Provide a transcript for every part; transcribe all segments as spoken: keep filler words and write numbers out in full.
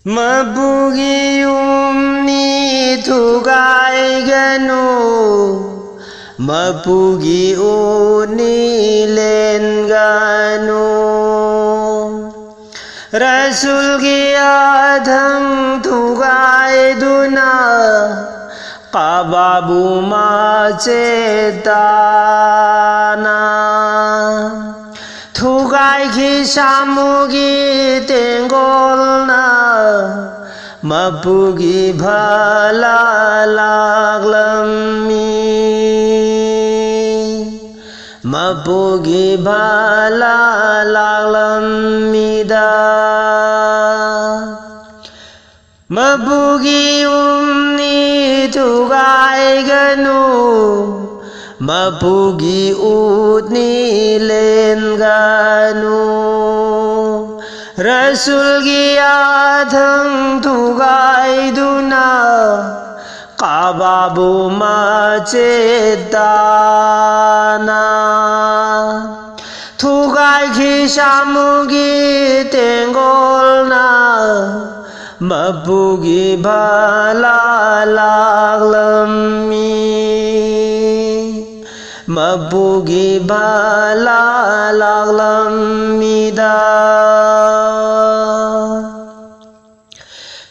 ꯃꯄꯨꯒꯤ ꯌꯨꯝꯅꯤ ꯊꯨꯒꯥꯏꯒꯅꯨ, ꯃꯄꯨꯒꯤ ꯎꯠꯅꯤ ꯂꯦꯟꯒꯅꯨ꯫ ꯔꯁꯨꯜꯒꯤ ꯑꯊꯪ ꯊꯨꯒꯥꯏꯗꯨꯅ ꯀꯥꯕꯥꯕꯨ ꯃꯆꯦꯠ ꯇꯥꯅ ꯊꯨꯒꯥꯏꯈꯤ ꯁꯥꯃꯨꯒꯤ ꯇꯦꯡꯒꯣꯜꯅ, ꯃꯄꯨꯒꯤ ꯐꯂꯥ ꯂꯥꯛꯂꯝꯃꯤ, ꯃꯄꯨꯒꯤ ꯐꯂꯥ ꯂꯥꯛꯂꯝꯃꯤꯗ꯫ ꯃꯄꯨꯒꯤ ꯌꯨꯝꯅꯤ ꯊꯨꯒꯥꯏꯒꯅꯨ, ꯃꯄꯨꯒꯤ ꯎꯠꯅꯤ ꯂꯦꯟꯒꯅꯨ꯫ ꯔꯁꯨꯜꯒꯤ ꯑꯊꯪ ꯊꯨꯒꯥꯏꯗꯨꯅ ꯀꯥꯕꯥꯕꯨ ꯃꯆꯦꯠ ꯇꯥꯅ ꯊꯨꯒꯥꯏꯈꯤ ꯁꯥꯃꯨꯒꯤ ꯇꯦꯡꯒꯣꯜꯅ, ꯃꯄꯨꯒꯤ ꯐꯂꯥ ꯂꯥꯛꯂꯝꯃꯤ, ꯃꯄꯨꯒꯤ ꯐꯂꯥ ꯂꯥꯛꯂꯝꯃꯤꯗ꯫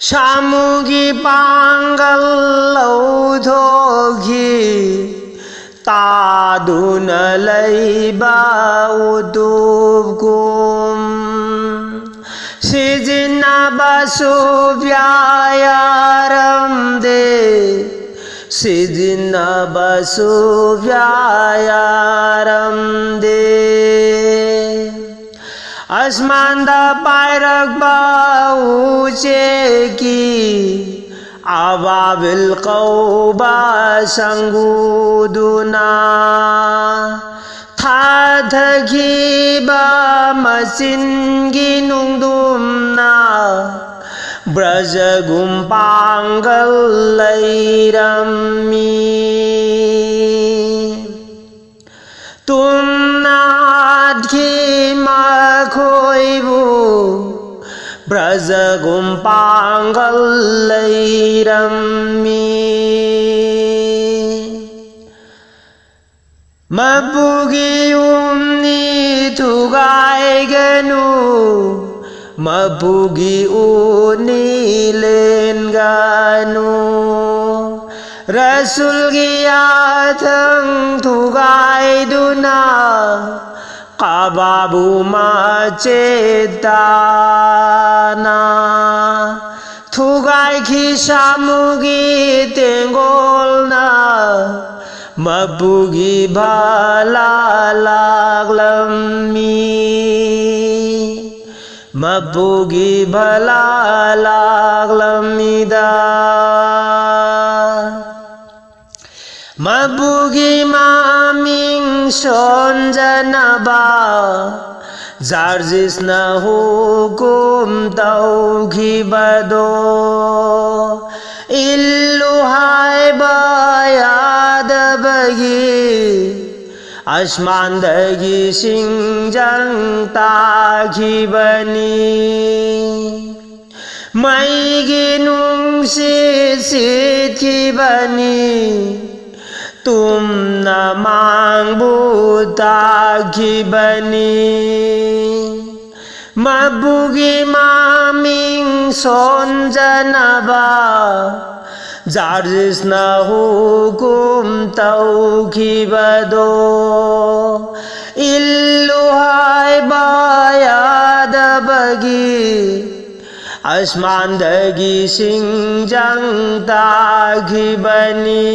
ꯁꯥꯃꯨꯒꯤ ꯄꯥꯡꯒꯜ ꯂꯧꯊꯣꯛꯈꯤ, ꯇꯥꯗꯨꯅ ꯂꯩꯕ ꯎꯇꯨꯞ ꯀꯨꯝ꯫ ꯁꯤꯖꯤꯟꯅꯕꯁꯨ ꯌꯥꯔꯝꯗꯦ, ꯁꯤꯖꯤꯟꯅꯕꯁꯨ ꯌꯥꯔꯝꯗꯦ꯫ ꯑꯁꯃꯥꯟꯗ ꯄꯥꯏꯔꯛꯄ ꯎꯆꯦꯛꯀꯤ ꯑꯕꯥꯕꯤꯜ ꯀꯧꯕ ꯁꯪꯒꯨꯗꯨꯅ ꯊꯥꯊꯈꯤꯕ ꯃꯆꯤꯟꯒꯤ ꯅꯨꯡꯗꯨꯝꯅ ꯕ꯭ꯔꯖꯒꯨꯝ ꯄꯥꯡꯒꯜ ꯂꯩꯔꯝꯃꯤ꯫ ꯇꯨꯝꯅ ꯍꯥꯠꯈꯤ ꯃꯈꯣꯏꯕꯨ ꯄ꯭ꯔꯖꯥꯒꯨꯝ ꯄꯥꯡꯒꯜ ꯂꯩꯔꯝꯃꯤ꯫ ꯃꯄꯨꯒꯤ ꯌꯨꯝꯅꯤ ꯊꯨꯒꯥꯏꯒꯅꯨ, ꯃꯄꯨꯒꯤ ꯎꯅꯤ ꯂꯦꯟꯒꯅꯨ꯫ ꯔꯁꯨꯜꯒꯤ ꯌꯥꯊꯪ ꯊꯨꯒꯥꯏꯗꯨꯅ ꯀꯥꯕꯥꯕꯨ ꯃꯆꯦꯠ ꯇꯥꯅ ꯊꯨꯒꯥꯏꯈꯤ ꯁꯥꯃꯨꯒꯤ ꯇꯦꯡꯒꯣꯜꯅ꯫ ꯃꯄꯨꯒꯤ ꯚꯂꯥ ꯂꯥꯛꯂꯝꯃꯤ, ꯃꯄꯨꯒꯤ ꯚꯂꯥ ꯂꯥꯛꯂꯝꯃꯤꯗ꯫ ꯃꯄꯨꯒꯤ ꯃꯃꯤꯡ ꯁꯣꯟꯖꯅꯕ ꯖꯔꯖꯤꯁꯅ ꯍꯨꯀꯨꯝ ꯇꯧꯈꯤꯕꯗꯣ ꯏꯜꯂꯨ ꯍꯥꯏꯕ ꯌꯥꯗꯕꯒꯤ ꯑꯁꯃꯥꯟꯗꯒꯤ ꯁꯤꯡꯖꯪ ꯇꯥꯈꯤꯕꯅꯤ꯫ ꯃꯩꯒꯤ ꯅꯨꯡꯁꯤꯠ ꯁꯤꯠꯈꯤꯕꯅꯤ, ꯇꯨꯝꯅ ꯃꯥꯡꯕꯨ ꯇꯥꯈꯤꯕꯅꯤ꯫ ꯃꯄꯨꯒꯤ ꯃꯃꯤꯡ ꯁꯣꯟꯖꯅꯕ ꯖꯔꯖꯤꯁꯅ ꯍꯨꯀꯨꯝ ꯇꯧꯈꯤꯕꯗꯣ ꯏꯜꯂꯨ ꯍꯥꯏꯕ ꯌꯥꯗꯕꯒꯤ ꯑꯁꯃꯥꯟꯗꯒꯤ ꯁꯤꯡꯖꯪ ꯇꯥꯈꯤꯕꯅꯤ꯫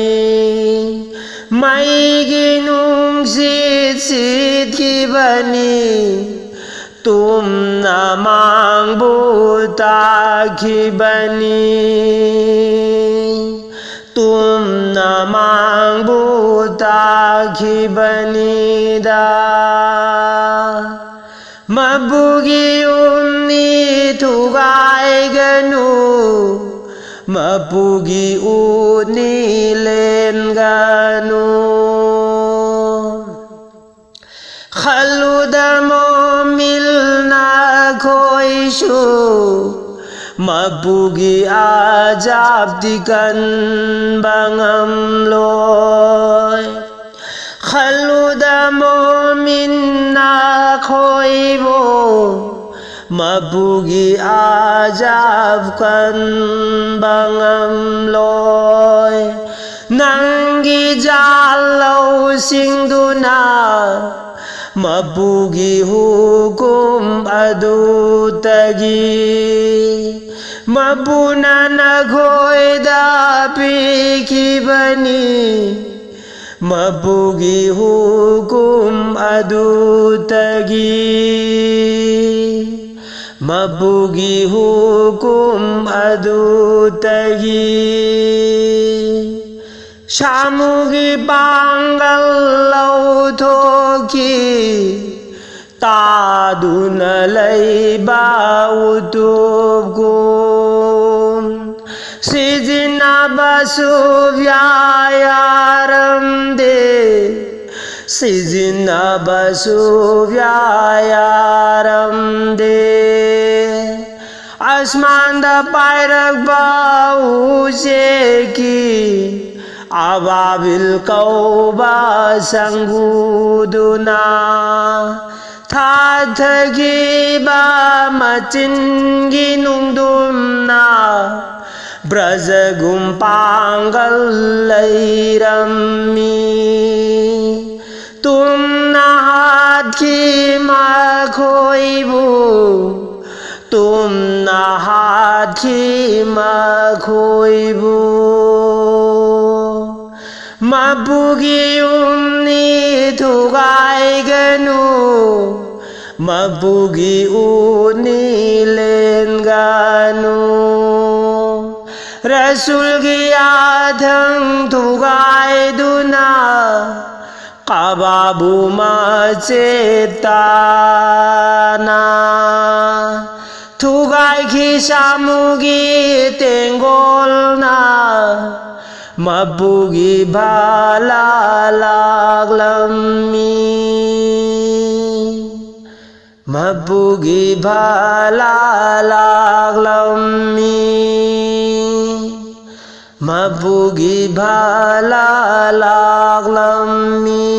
ꯃꯩꯒꯤ ꯅꯨꯡꯁꯤꯠ ꯁꯤꯠꯈꯤꯕꯅꯤ, ꯇꯨꯝꯅ ꯃꯥꯡꯕꯨ ꯇꯥꯈꯤꯕꯅꯤ, ꯇꯨꯝꯅ ꯃꯥꯡꯕꯨ ꯇꯥꯈꯤꯕꯅꯤꯗ꯫ ꯃꯄꯨꯒꯤ ꯌꯨꯝꯅꯤ ꯊꯨꯒꯥꯏꯒꯅꯨ, ꯃꯄꯨꯒꯤ ꯎꯅꯤ ꯂꯦꯟꯒꯅꯨ꯫ ꯈꯜꯂꯨꯗ ꯃꯣꯃꯤꯜ ꯅꯈꯣꯏꯁꯨ ꯃꯄꯨꯒꯤ ꯑꯖꯥꯕꯇꯤ ꯀꯟꯕ ꯉꯝꯂꯣꯏ꯫ ꯈꯜꯂꯨꯗ ꯃꯣꯃꯤꯟ ꯅꯈꯣꯏꯕꯨ, ꯃꯄꯨꯒꯤ ꯑꯖꯥꯕ ꯀꯟꯕ ꯉꯝꯂꯣꯏ꯫ ꯅꯪꯒꯤ ꯖꯥꯜ ꯂꯧꯁꯤꯡꯗꯨꯅ ꯃꯄꯨꯒꯤ ꯍꯨꯀꯨꯝ ꯑꯗꯨꯗꯒꯤ, ꯃꯄꯨꯅ ꯅꯈꯣꯏꯗ ꯄꯤꯈꯤꯕꯅꯤ꯫ ꯃꯄꯨꯒꯤ ꯍꯨꯀꯨꯝ ꯑꯗꯨꯗꯒꯤ, ꯃꯄꯨꯒꯤ ꯍꯨꯀꯨꯝ ꯑꯗꯨꯗꯒꯤ꯫ ꯁꯥꯃꯨꯒꯤ ꯄꯥꯡꯒꯜ ꯂꯧꯊꯣꯛꯈꯤ꯫ ꯇꯥꯗꯨꯅ ꯂꯩꯕ ꯎꯇꯨꯞꯒꯨꯝ, ꯁꯤꯖꯤꯟꯅꯕꯁꯨ ꯌꯥꯔꯝꯗꯦ, ꯁꯤꯖꯤꯟꯅꯕꯁꯨ ꯌꯥꯔꯝꯗꯦ꯫ ꯑꯁꯃꯥꯟꯗ ꯄꯥꯏꯔꯛꯄ ꯎꯆꯦꯛꯀꯤ ꯑꯕꯥꯕꯤꯜ ꯀꯧꯕ ꯁꯪꯒꯨꯗꯨꯅ ꯊꯥꯊꯈꯤꯕ ꯃꯆꯤꯟꯒꯤ ꯅꯨꯡꯗꯨꯝꯅ ꯕ꯭ꯔꯖꯒꯨꯝ ꯄꯥꯡꯒꯜ ꯂꯩꯔꯝꯃꯤ꯫ ꯇꯨꯝꯅ ꯍꯥꯠꯈꯤ ꯃꯈꯣꯏꯕꯨ, ꯇꯨꯝꯅ ꯍꯥꯠꯈꯤ ꯃꯈꯣꯏꯕꯨ꯫ ꯃꯄꯨꯒꯤ ꯌꯨꯝꯅꯤ ꯊꯨꯒꯥꯏꯒꯅꯨ, ꯃꯄꯨꯒꯤ ꯎꯅꯤ ꯂꯦꯟꯒꯅꯨ꯫ ꯔꯁꯨꯜꯒꯤ ꯌꯥꯊꯪ ꯊꯨꯒꯥꯏꯗꯨꯅ ꯀꯕꯥꯕꯨ ꯃꯆꯦꯠ ꯇꯥꯅ ꯊꯨꯒꯥꯏꯈꯤ ꯁꯥꯃꯨꯒꯤ ꯇꯦꯡꯒꯣꯜꯅ, ꯃꯄꯨꯒꯤ ꯚꯥꯂꯥ ꯂꯥꯛꯂꯝꯃꯤ꯫ ꯃꯄꯨꯒꯤ ꯚꯥꯂꯥ ꯂꯥꯛꯂꯝꯃꯤ꯫ ꯃꯄꯨꯒꯤ ꯚꯥꯂꯥ ꯂꯥꯛꯂꯝꯃꯤ꯫